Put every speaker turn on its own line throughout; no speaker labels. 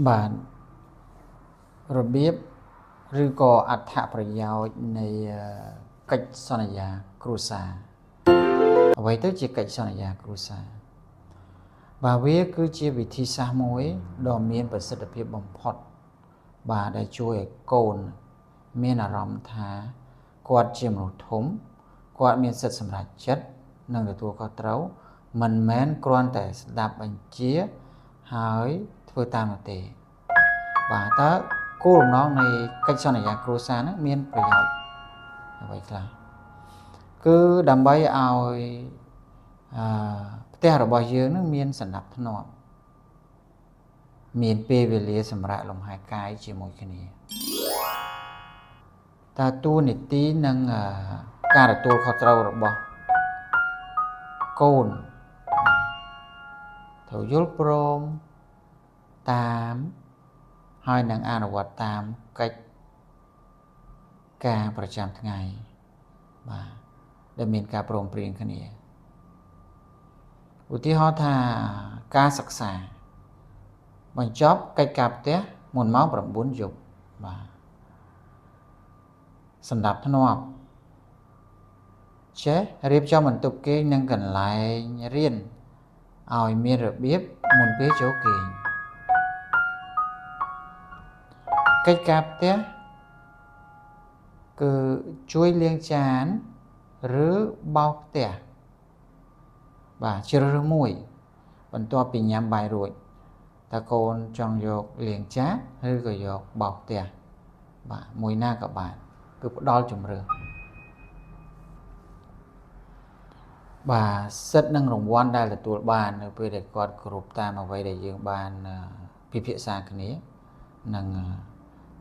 បាទរបៀបឬក៏អត្ថប្រយោជន៍នៃកិច្ចសន្យាគ្រួសារអ្វីទៅជាកិច្ចសន្យាគ្រួសារបាទវាគឺជាវិធីសាស្ត្រមួយដ៏មានប្រសិទ្ធភាពបំផុតបាទដែលជួយឲ្យកូនមានអារម្មណ៍ថាគាត់ជាមនុស្សធំគាត់មានសិទ្ធិសម្រេចចិត្តនិងទទួលខុសត្រូវមិនមែនគ្រាន់តែស្ដាប់បញ្ជាហើយធ្វើតាមនោះទេបាទតើគោលបំណងនៃកិច្ចសន្យាគ្រួសារហ្នឹងមានប្រយោជន៍អ្វីខ្លះគឺដើម្បីឲ្យអឺផ្ទះរបស់យើងនឹងមានសណ្ដាប់ធ្នាប់មានពេលវេលាសម្រាប់លំហែកាយជាមួយគ្នាតើតួនាទីនិងការទទួលខុសត្រូវរបស់កូនត្រូវយល់ព្រមតាមហើយនឹងអនុវត្តតាមកិច្ចការប្រចាំថ្ងៃបាទដែលមានការព្រមព្រៀងគ្នាឧទាហរណ៍ថាការសិក្សាបញ្ចប់កិច្ចការផ្ទះមុនម៉ោង9យប់បាទសម្រាប់ធ្នាប់ចេះរៀបចំបន្ទប់គេងនិងកន្លែងរៀនឲ្យមានរបៀបមុនពេលចូលគេងកិច្ចការផ្ទះគឺជួយលាងចានឬបោសផ្ទះបាទជ្រើសរើសមួយបន្ទាប់ពីញ៉ាំបាយរួចតើកូនចង់យកលាងចានឬក៏យកបោសផ្ទះបាទមួយណាក៏បានគឺផ្ដល់ជំរឿបាទសិទ្ធិនិងរង្វាន់ដែលទទួលបាននៅពេលដែលគាត់គោរពតាមអ្វីដែលយើងបានពិភាក្សាគ្នានិង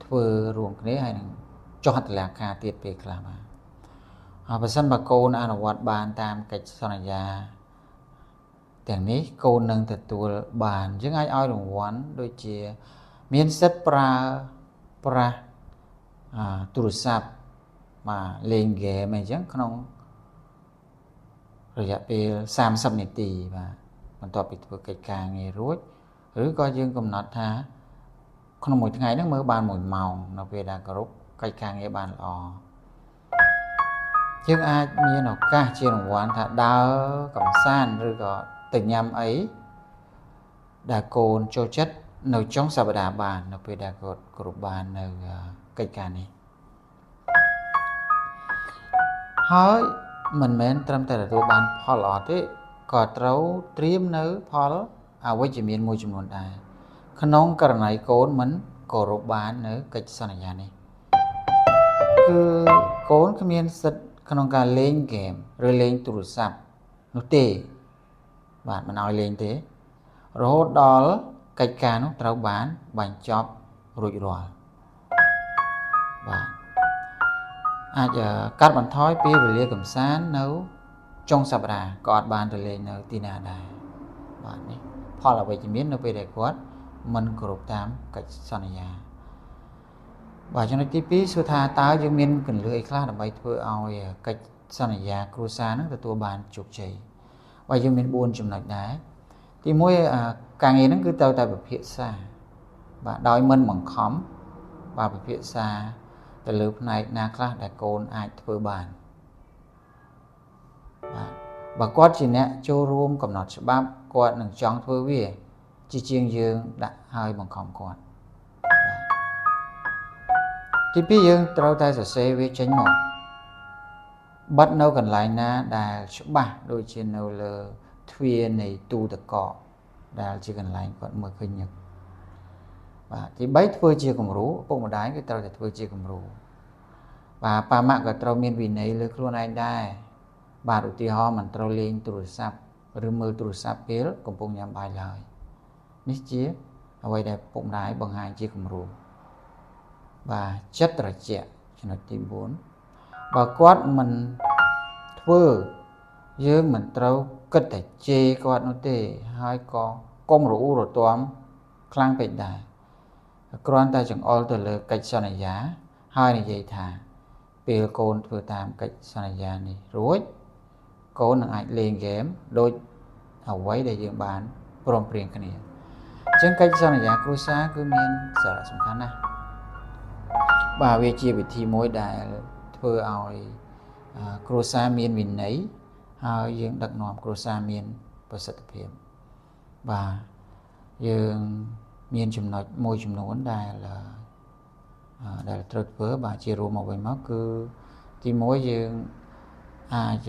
ធ្វើរួមគ្នាហើយនឹងចុះហត្ថលេខាទៀតពេលខ្លះបាទហើយបើសិនបើកូនអនុវត្តបានតាមកិច្ចសន្យាទាំងនេះកូននឹងទទួលបានយើងអាចឲ្យរង្វាន់ដូចជាមានសិទ្ធិប្រើប្រាស់ទូរស័ព្ទបាទលេងហ្គេមអីចឹងក្នុងរយៈពេល30នាទីបាទបន្ទាប់ពីធ្វើកិច្ចការងាររួចឬក៏យើងកំណត់ថាក្នុងមួយថ្ងៃហ្នឹងមើលបាន1ម៉ោងនៅពេលដែលគោរពកិច្ចការងារបានល្អយើងអាចមានឱកាសជារង្វាន់ថាដើរកំសាន្តឬក៏ទៅញ៉ាំអីដែលកូនចូលចិត្តនៅចុងសប្តាហ៍បាននៅពេលដែលគាត់គោរពបាននៅកិច្ចការនេះហើយមិនមែនត្រឹមតែទទួលបានផលល្អទេក៏ត្រូវត្រៀមនៅផលអវិជ្ជមានមួយចំនួនដែរក្នុងករណីកូនមិនគោរពបាននៅកិច្ចសន្យានេះគឺកូនគ្មានសិទ្ធិក្នុងការលេងហ្គេមឬលេងទូរស័ព្ទនោះទេបាទមិនឲ្យលេងទេរហូតដល់កិច្ចការនោះត្រូវបានបញ្ចប់រួចរាល់បាទអាចកាត់បន្ថយពេលវេលាកំសាន្តនៅចុងសប្តាហ៍ក៏អត់បានទៅលេងនៅទីណាដែរបាទនេះផលអវិជ្ជមាននៅពេលដែលគាត់មិនគោរពតាមកិច្ចសន្យាបាទចំណុចទី2សួរថាតើយើងមានគន្លឹះអីខ្លះដើម្បីធ្វើឲ្យកិច្ចសន្យាគ្រួសារនឹងទទួលបានជោគជ័យបាទយើងមាន4ចំណុចដែរទី1ការងារហ្នឹងគឺត្រូវតែពិភាក្សាបាទដោយមិនបង្ខំបាទពិភាក្សាទៅលើផ្នែកណាខ្លះដែលកូនអាចធ្វើបានបាទបើគាត់ជាអ្នកចូលរួមកំណត់ច្បាប់គាត់នឹងចង់ធ្វើវាជាជាងយើងដាក់ឲ្យបង្ខំគាត់បាទទី2យើងត្រូវតែសរសេរវាចេញមកបិទនៅកន្លែងណាដែលច្បាស់ដូចជានៅលើទ្វារនៃទូទឹកកកដែលជាកន្លែងគាត់មើលឃើញញឹកបាទទី3ធ្វើជាគំរូឪពុកម្ដាយគឺត្រូវតែធ្វើជាគំរូបាទប៉ាម៉ាក់ក៏ត្រូវមានវិន័យលើខ្លួនឯងដែរបាទឧទាហរណ៍មិនត្រូវលេងទូរស័ព្ទឬមើលទូរស័ព្ទពេលកំពុងញ៉ាំបាយឡើយនេះជាអ្វីដែលពុកម្ដាយបង្ហាញជាគំរូបាទចិត្តត្រជាក់ចំណុចទី4បើគាត់មិនធ្វើយើងមិនត្រូវគិតតែជេរគាត់នោះទេហើយក៏កុំរអ៊ូរទាំខ្លាំងពេកដែរគ្រាន់តែចង្អុលទៅលើកិច្ចសន្យាហើយនិយាយថាពេលកូនធ្វើតាមកិច្ចសន្យានេះរួចកូននឹងអាចលេងហ្គេមដូចអ្វីដែលយើងបានព្រមព្រៀងគ្នា អញ្ចឹងកិច្ចសន្យាគ្រួសារគឺមានសារៈសំខាន់ណាស់បាទវាជាវិធីមួយដែលធ្វើឲ្យគ្រួសារមានវិន័យហើយយើងដឹកនាំគ្រួសារមានប្រសិទ្ធភាពបាទយើងមានចំណុចមួយចំនួនដែលត្រូវធ្វើបាទជារួមមកវិញមកគឺទី1យើងអាច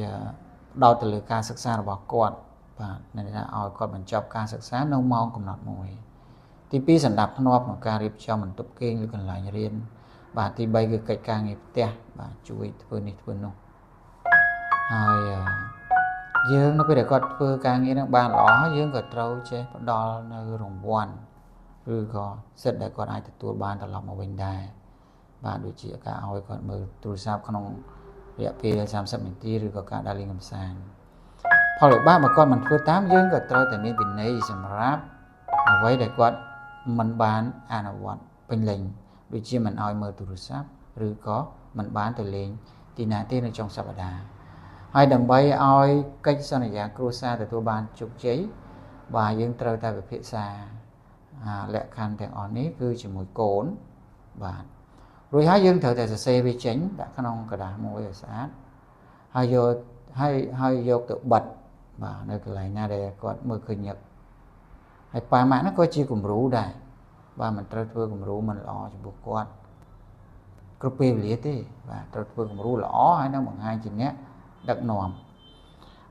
ផ្ដោតទៅលើការសិក្សារបស់គាត់បាទន័យថាឲ្យគាត់បញ្ចប់ការសិក្សានៅម៉ោងកំណត់មួយទី2សម្ដាប់ធ្នាប់ក្នុងការរៀបចំបន្ទប់គេងឬកន្លែងរៀនបាទទី3គឺកិច្ចការងារផ្ទះបាទជួយធ្វើនេះធ្វើនោះហើយយើងនៅពេលដែលគាត់ធ្វើការងារនឹងបានល្អហើយយើងក៏ត្រូវចេះផ្ដល់នៅរង្វាន់ឬក៏សិទ្ធិដែលគាត់អាចទទួលបានត្រឡប់មកវិញដែរបាទដូចជាការឲ្យគាត់មើលទូរស័ព្ទក្នុងរយៈពេល30នាទីឬក៏ការដើរលេងកម្សាន្តផលវិបាកបើគាត់មិនធ្វើតាមយើងក៏ត្រូវតែមានវិន័យសម្រាប់អ្វីដែលគាត់មិនបានអនុវត្តពេញលេញដូចជាមិនឲ្យមើលទូរស័ព្ទឬក៏មិនបានទៅលេងទីណាទេនៅចុងសប្តាហ៍ហើយដើម្បីឲ្យកិច្ចសន្យាគ្រួសារទទួលបានជោគជ័យបាទយើងត្រូវតែពិភាក្សាលក្ខខណ្ឌទាំងអស់នេះគឺជាមួយកូនបាទរួចហើយយើងត្រូវតែសរសេរវាចេញដាក់ក្នុងក្រដាសមួយឲ្យស្អាតហើយយកហើយហើយយកទៅបិទបាទនៅកន្លែងណាដែលគាត់មើលឃើញញឹកហើយប៉ាម៉ាក់ហ្នឹងក៏ជាគំរូដែរបាទមិនត្រូវធ្វើគំរូមិនល្អចំពោះគាត់គ្រប់ពេលវេលាទេបាទត្រូវធ្វើគំរូល្អហើយនឹងបង្ហាញជាអ្នកដឹកនាំ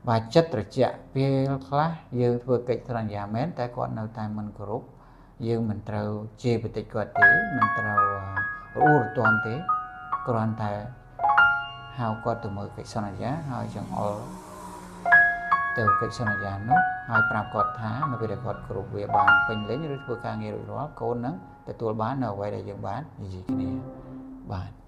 បាទចិត្តត្រជាក់ពេលខ្លះយើងធ្វើកិច្ចសន្យាមែនតែគាត់នៅតែមិនគោរពយើងមិនត្រូវជេរបតិចគាត់ទេមិនត្រូវរអ៊ូរទាំទេគ្រាន់តែហៅគាត់ទៅមើលកិច្ចសន្យាហើយចង្អុលទៅកិច្ចសន្យានោះហើយប្រាប់គាត់ថានៅពេលដែលគាត់គោរពវាបានពេញលេញឬធ្វើការងាររួចរាល់កូននឹងទទួលបាននៅអ្វីដែលយើងបាននិយាយគ្នាបាទ។